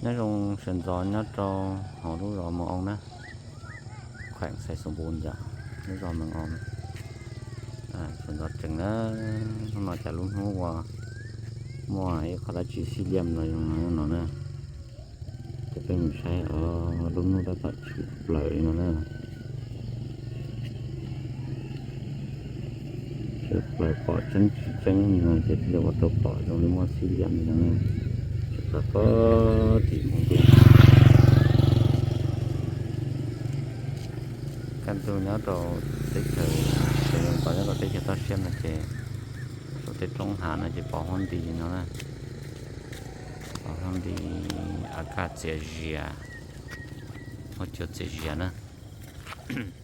Nyob zoo sawv ntxov nyob rau hauv lub zos Moos Oo na, khueem Xais Xoos Npus yom, lub zos Moos Oo. Sawv ntxov tsees na, hnub no cas lub hnub uas muaj ib qho dab tsi xib liam no zoo no na. Ces peb mus saib os, lub hnub tab tom tshwm plaws li no na. Tshwm plaws pom tseeb tsis tseeb li no ces thiaj li ua tau pom zoo li muaj xib liam li no na. Tshwm plaws puag tim mus tiag. Kaj ntug nyob rau teb chaws, teb chaws nyob rau teb chaws toj siab no ces saum tej roob hav no ces pom huab nti li no na. Pom huab nti, a kaj txias zias, huab cua txias zias na.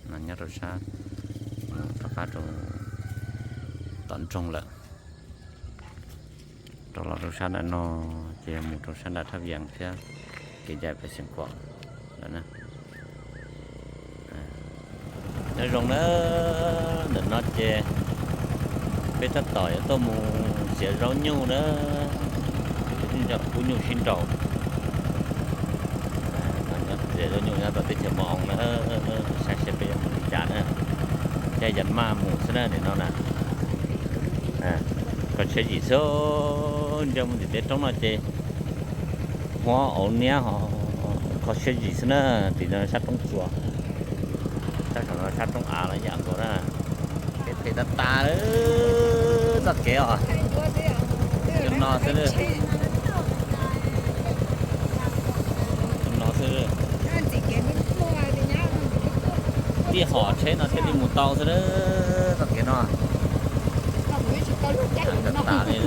No nyob rau sab, rov qab rau tom nroog lawm. Rov los rau sab nram no ces yog mus rau sab nram Thaj Vias thiab kev cai pes xeem kuam lawm na. Nyob zoo na, ntawm no ces peb tab tom yuav tuaj mus txiav zaub nyuj na, cov kub nyuj sib nraus. Txiav zaub nyuj nyob rau teb chaws Moos Oo na, saib seb peb yuav mus li cas na. Caij yas maj mus xwb na nim no na. Kho tsheb zim xwb, nce mus tim tej roob no ces huab auv niab ho kho tsheb zim xwb na, tim no sab roob tsuas, sab saum no sab roob av los yam nkaus na. Kev phem tas tas li, txoj kev os, cov no xwb, cov no xwb. Tij hom tsheb no thiaj li mus tau xwb, txoj kev no tas tas li.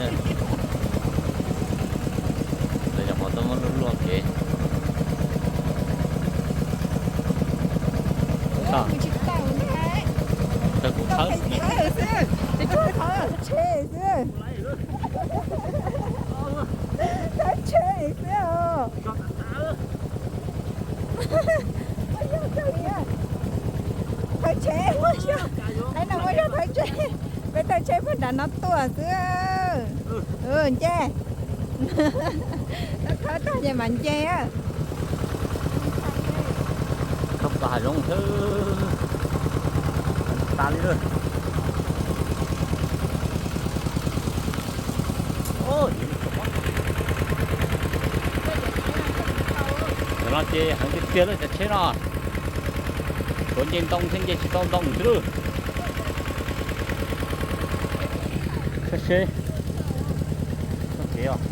Lawv cov qhov tuaj muab luaj luaj kev. Tawg kuv thawb, tsheb xwb, thawb tsheb xwb os. Thawb tsheb, qhov no muaj zog thawb tsheb, peb thawb tsheb puag nram no tuaj xwb. Nce, thawb tag ces mas nce. Kho plas hav zoov xwb, tas li lawm. Ntawm no ces heev tiag tiag lawm cov tsheb no, tshuav nce ntoo thiab nce tsis tau ntoo xwb lawm. Saib seb, txoj kev os,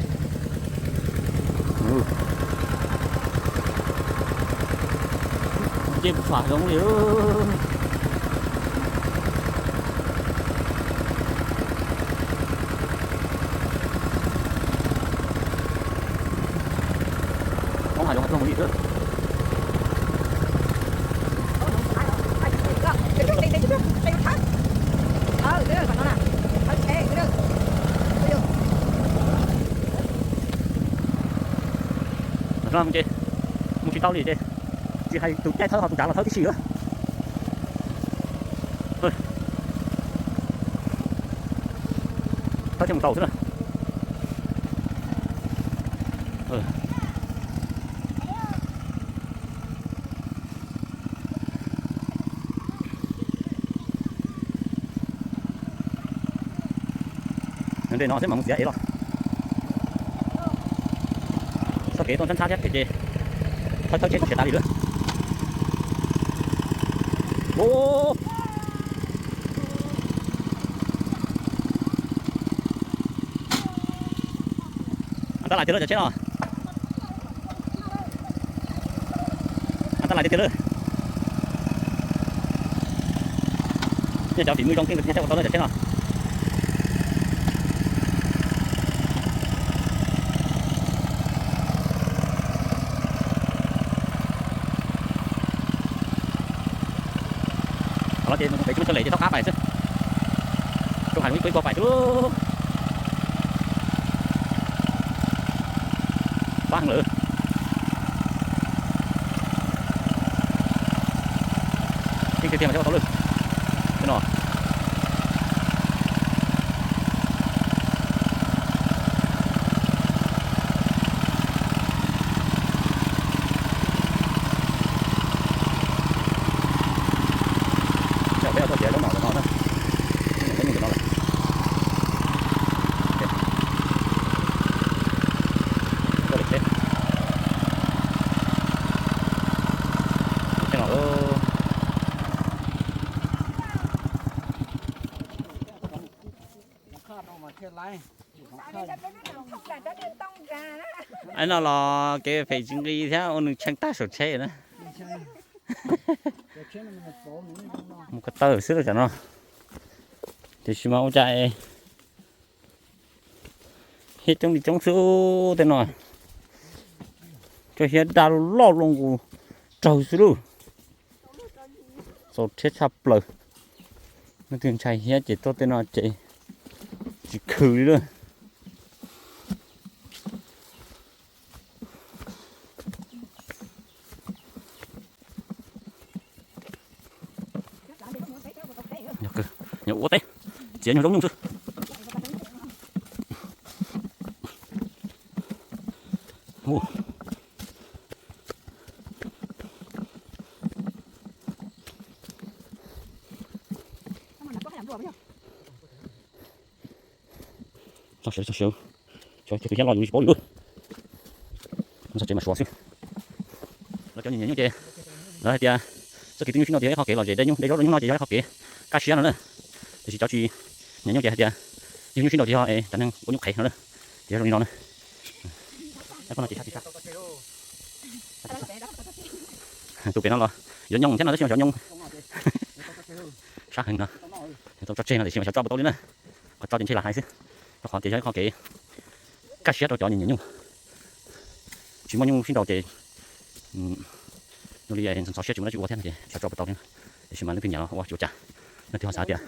nce puas fam zoo li. Hoob hav zoov tuaj mus li xwb. Ces mus tsis tau li ces tsis hais tus caij thawb ho tus tsav los thawb tib si lawm. Thawb thiaj mus tau xwb na. Nyob ntawm no xwb mas mus txiav ev los. Txoj kev tuaj ntxhab ntxhab thiab phem ces thawb thawb tsheb txoj siav tas li lawm. Tab lais tiag lawm cov tsheb no. Tab lais tiag tiag lawm. Nyob cov fim mus zoo keej thiaj ua tau lawm cov tsheb no. Qhov no ces mus pem tsis muaj chaw lem ces txhob qab pais xwb. Rau hais ib koj pais xwb. Pab heev lawm. Keej tiag tiag mas tsis ua tau lawm. Tej no. Aib no los kev phem tsis nqi thiab ua nws tshee tag saum tsheb na. Mus ko taw xwb lawm tam no. Tiam sis mas ua cas hiab coob li coob xwb tej no. Cov hiab daj loj loj loj nqus raug xwb lauj. Txaus rhiab tshaj plaws. Leej twg ntshai hiab ces tuaj tej no ces tsis khwv li lauj. Nyob ua teb, txiav nyuag zaub nyuj xwb. Txog siav, txog siav, cov tus hiab los yus tsis paub li. Txog tsev mas suav xwb. Lawv cov nyiam nyiam nyuj ces lawv hais tias txoj kev twb nyuj sib nrau tias ib qho kev lom zem de nyuj de zaub rau nyuj noj ces yog ib qho kev kaj siab no na. Tiam sis cov tsis nyiam nyuj ces hais tias yug nyuj sib nrau ces yog cov neeg ua nyuj qhev no na. Ces yog zoo li no na. Tus pem no los yuav nyooj thiab no tab sis mas xyov nyooj sab heev no. Tau tso tseg no tiam sis mas xyov tso puas tau li na. Qhov tso ces ntshe lam hais xwb. Rau qhov tias yog ib qho kev kaj siab rau cov nyiam nyuj. Tsis muaj nyuj sib nrau ces ua li ntxhov siab tsis muaj dab tsi ua thiab no ces xyov tso puas tau li. Tiam sis mas leej twg nyiam los ua tsis ua cas. Leej twg ho xav tias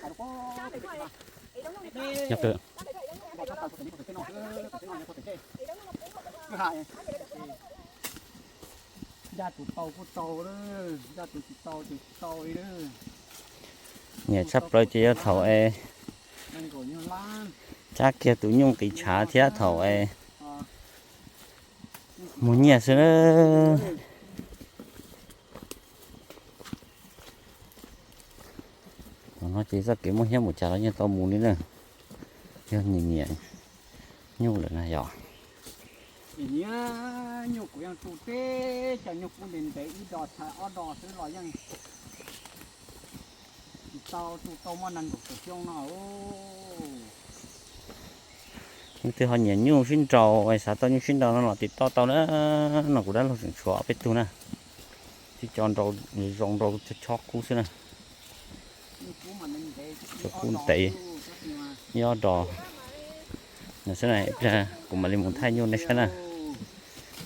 nyob kawg. Ncaj tus tau kuj tau, ncaj tus tsis tau ces tsis tau li. Nyiam tshaj plaws ces yog thaum es cab kiag tus nyuj qis tshav thiab thaum es mus nyiaj xwb na. Thaum no ces txoj kev muaj hiab mus cas los yeej tau mus li na. Yog nyiam nyiam nyuj lawm na yog. Nyuj kuv yeej tu teb cov nyuj kuv ntev ntev ib dos tshais ob dos xwb los yeej tsis tau tu tau muaj nees nkaum xyoo no. Leej twg ho nyiam nyuj sib nrau, xav tau nyuj sib nrau no los tim toj tau na. No kuv dab laug tseem tshuav ob peb tug na. Tib co nrau zoo nrau chob kub xwb na. Chob kub ntev, ib ob dos no xwb na. Ib pliag kuv mam li mus thaij nyuj nej saib na.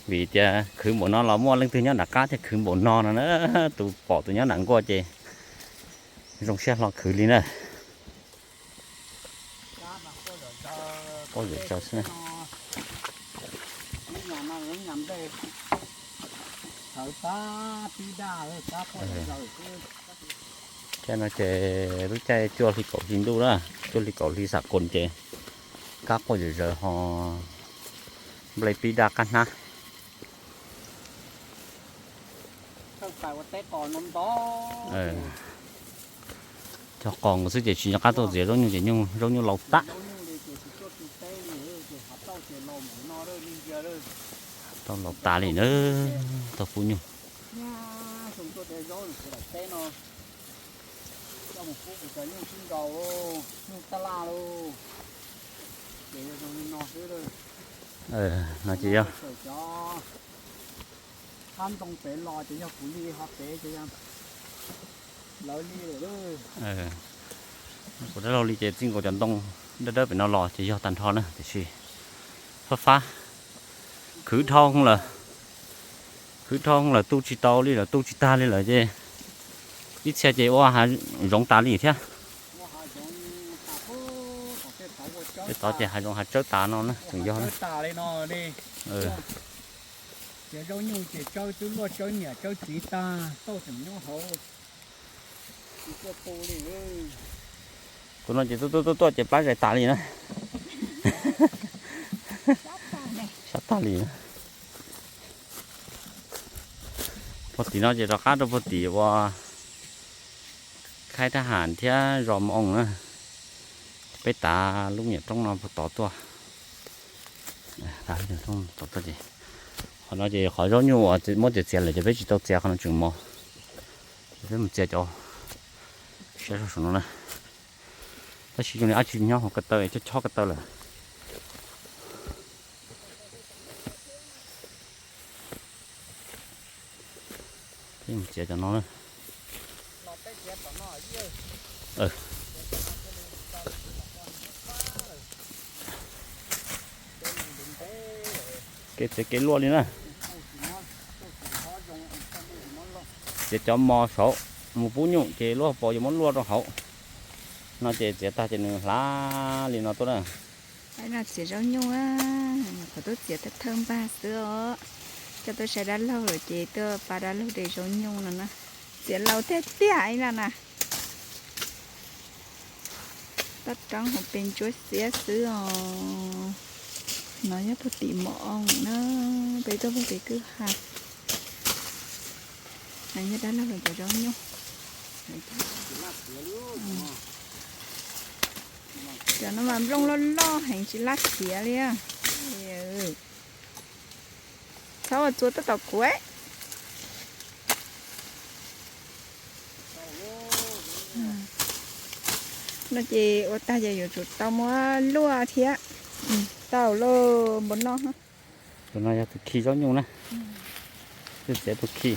Vim tias khwv npaum no los muaj leej twg nyob nram qab thiaj khwv npaum no no na. Tus pom tus nyob nram nkuaj ces zoo siab hlo khwv li na. Quaj zom zaws xwb na. Thiab no ces lub caij cuaj hli kaum hli ntuj na, cuaj hli kaum hli xam koos ces kab quaj zom zaws ho nplej pib daj qab hnab. Cog qos nkaus xwb ces tsis nco qab tuaj txiav zaub nyuj ces zaub nyuj laus tas. Tau laus tas li na, tau pub nyuj. No ces yog qab ntoo pem los ces yog kuv li, ho pem ces yog lawv li lawm. Kuv dab laug li ces txij nkaus cov ntoo dawb dawb pem no los ces yog tag nrho na, tiam sis fab fab, khwv dhau lawm, khwv dhau lawm, tu tsis tau li lawm, tu tsis tag li lawm ces ib txhia ces ua hav zoov tas li thiab. Peb tod ces hav zoov hav tsawb tas no na tseem yog na. Tus no ces tuaj tuaj tuaj tuaj ces plab zais tas li na. Sab tag li na. Puag tim no ces rov qab rau puag tim uas khaib thab ham thiab zos Moo Oo na. Peb tav lub nyuam roob no puag tod tuaj. Qhov no ces qhov zaub nyuj uas muab txiav txiav lawm ces peb tsis tau txiav qhov no tseem mos. Peb mus txiav cov siab zog saum no na. Tab sis zoo li dab tsi nyob hauv ko taw, chob chob ko taw lawm. Txiav cov no. Kev txiav kev luaj li na. Txiav cov mos saud mus pub nyuj ces luaj pos yuav muab luaj rau hauv. No ces txiav tag ces nws hlav li no tuaj na. No txiav zaub nyuj, qhov tuaj txiav thawj npag xwb os. Coj tuaj saib dab laug lawm ces tuaj pab dab laug de zaub nyuj no na. Txiav laus tiag tiag ib no na. Toj roob hauv pes ntsuab xiab xwb os. No nyob puag tim mos oo na, peb tuaj puag tim kwj ha. Nyob dab laug lawm cov zaub nyuj. Cov no mas nplooj loj loj heev tsis laj khiav li. Txhob ua txua tuaj tom kuv. No ces ua tag ces yuav tsum tau muab luaj thiab. Tau lauj, npaum no. Tus no yog tus khi zaub nyuj na. Twb txiav tus khi.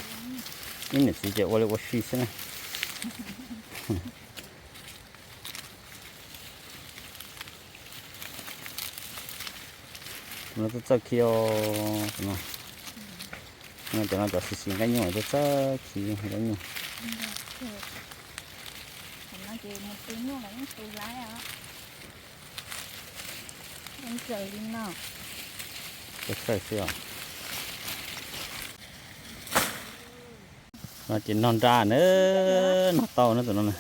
Ib niam txiv ces ua li ua si xwb na. Tus no txawj txawj khi os. Tus no, cov no cov xis xis nqaij nyuj txawj txawj khi zaub nyuj. Txawj txawj xwb os. No ces nog nra na, nog tau na tus no na.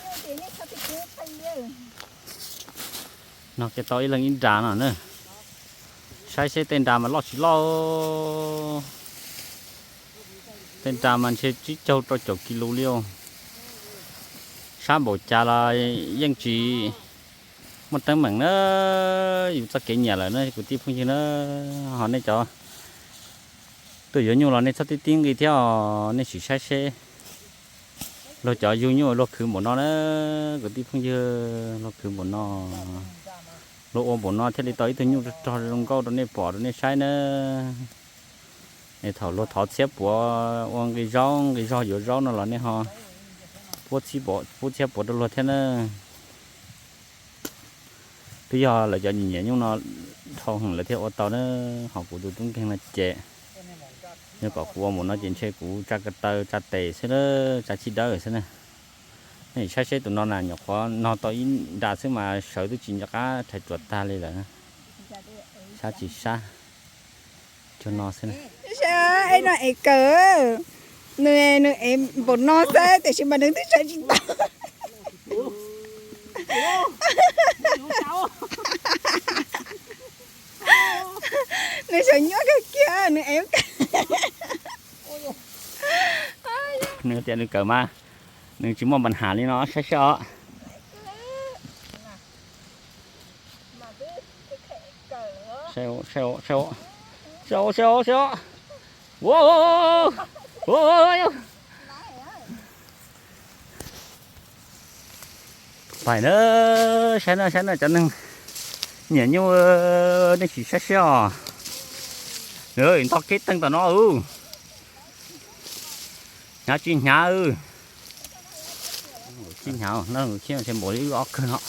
Nog kiag tau ib leeg ib nra no na. Saib seb tej nra mas loj tsis loj. Tej nra mas ntshe tsib caug rau caum kis lus li os. Sab npaum cas los yeej tsis muaj teeb meem na. Yus txoj kev nyiam lawm na kwv tij phooj ywg na. Ho nej cov tuaj yuav nyuj los nej txhob tib tib nqi thiab os, nej sim saib seb luag cov yug nyuj luag khwv npaum no na. Kwv tij phooj ywg, luag khwv npaum no, luag ua npaum no thiaj li tau ib tug nyuj rog zoo nkauj rau nej pom rau nej saib na. Es thaum luag thov txhiab puav ua nqi zaub nqi zog yuav zaub no los nej ho pub txhiab puav rau luag thiab na. Twb yog lawv cov nyiam nyiam nyuj no dhau heev lawv thiaj ua tau na, ho kuv tus tub nkeeg no ces yog kom kuv ua npaum no ces ntshe kuv tsa ko taw tsa tes xwb, tsa chij dawb xwb na. Nej saib seb tus no na, nyuam qhuav nog tau ib nra xwb mas sawv twb tsis nco qab rhais ruam tag li lawm. Sab tsis sab, cog no xwb na. Saib no ev kawg, nws nws ev npaum no xwb tiam sis mas nws twb sawv tsis tau. Nws sawv nyuaj kawg kiag, nws ev kawg. Nws tias nws kawg mas nws tsis muaj npa nham li no, saib seb os. Saib os, saib os, saib os. Ua, ua, pais na, saib na, saib na cov neeg nyiam nyuj, nej sim saib seb os. Nto khib teeg tom no, hnyav tsis hnyav. Khib hnyav, nws khib ntshe npaum li wb ob kawg no.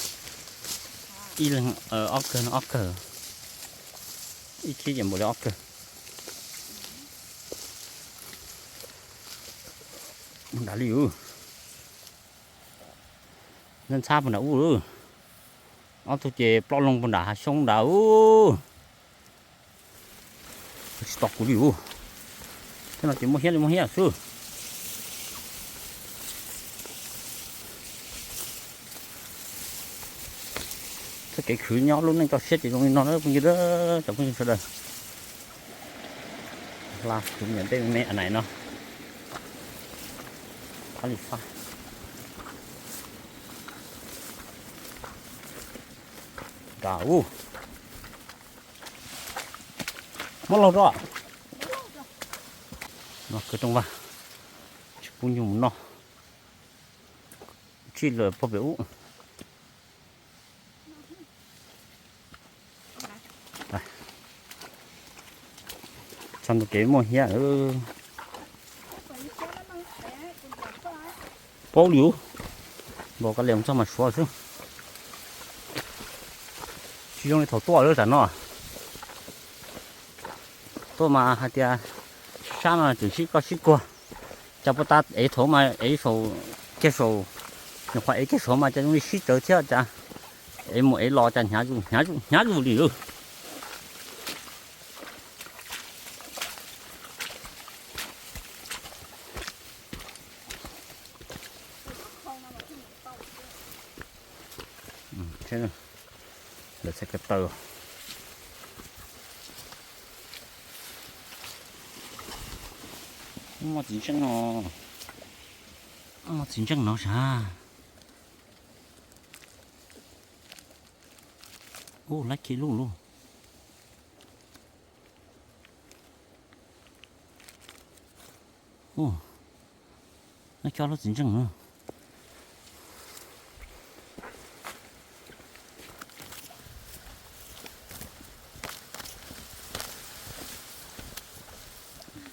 Ib leeg ob kawg no, ob kawg. Ib khib ces npaum li ob kawg. Nrad li ub. Ntxhab puag nram ub. Ob tug ces ploj loo puag nram hav xyoob nrad ub. Tsis tos kuv li ub. Tej no ces muaj hiab li muaj hiab xwb. Txoj kev khwv nyob lub neej toj siab ces zoo li no na phooj ywg, cov phooj ywg sawv daws. Hla kuv niam tej me me a nais no. Qab li fab. Nrad ub. Muab laug rau. No kwv rooj vag, tsis pub nyuj mus noj. Tsij lawm puag pem ub. Txog ntua kev muaj hiab. Paub li, npau kab lias txog mas suav xwb. Tsis zoo li thaum tuaj lawm tam no. Tuaj mas hais tias sab no tseem sib koj sib kuag. Cas puas tas ev thaum mas ev saum, kiag saum, nyuam qhuav ev kiag saum mas cas zoo li sib tsawv thiab cas. Ev mus ev los cas hnyav zus hnyav zus hnyav zus li lawm. Lawv txhais ko taw. Muaj txiv ntseej no, muaj txiv ntseej no sav. Ub, lab khi lub lub. Ub, lab khi ob lub txiv ntseej no.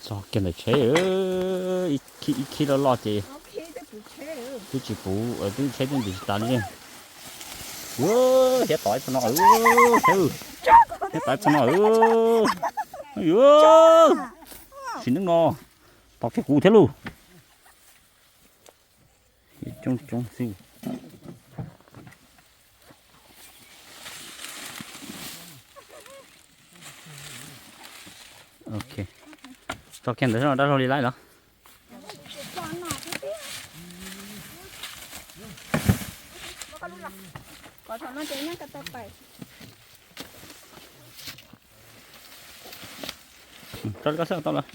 Txog kiag ntawm tsheb, ib khib loj loj ces twb tsis puv, twb tsheb twb ntim tsis tas li. Hiab tom ib txog no, hiab tom ib txog no. Tsis neeb no, tom kiag kuv thiab lauj. Coob coob xwb. Ok, tso kiag ntawd dab laug li laib los. Tso li koj xwb tau lawm.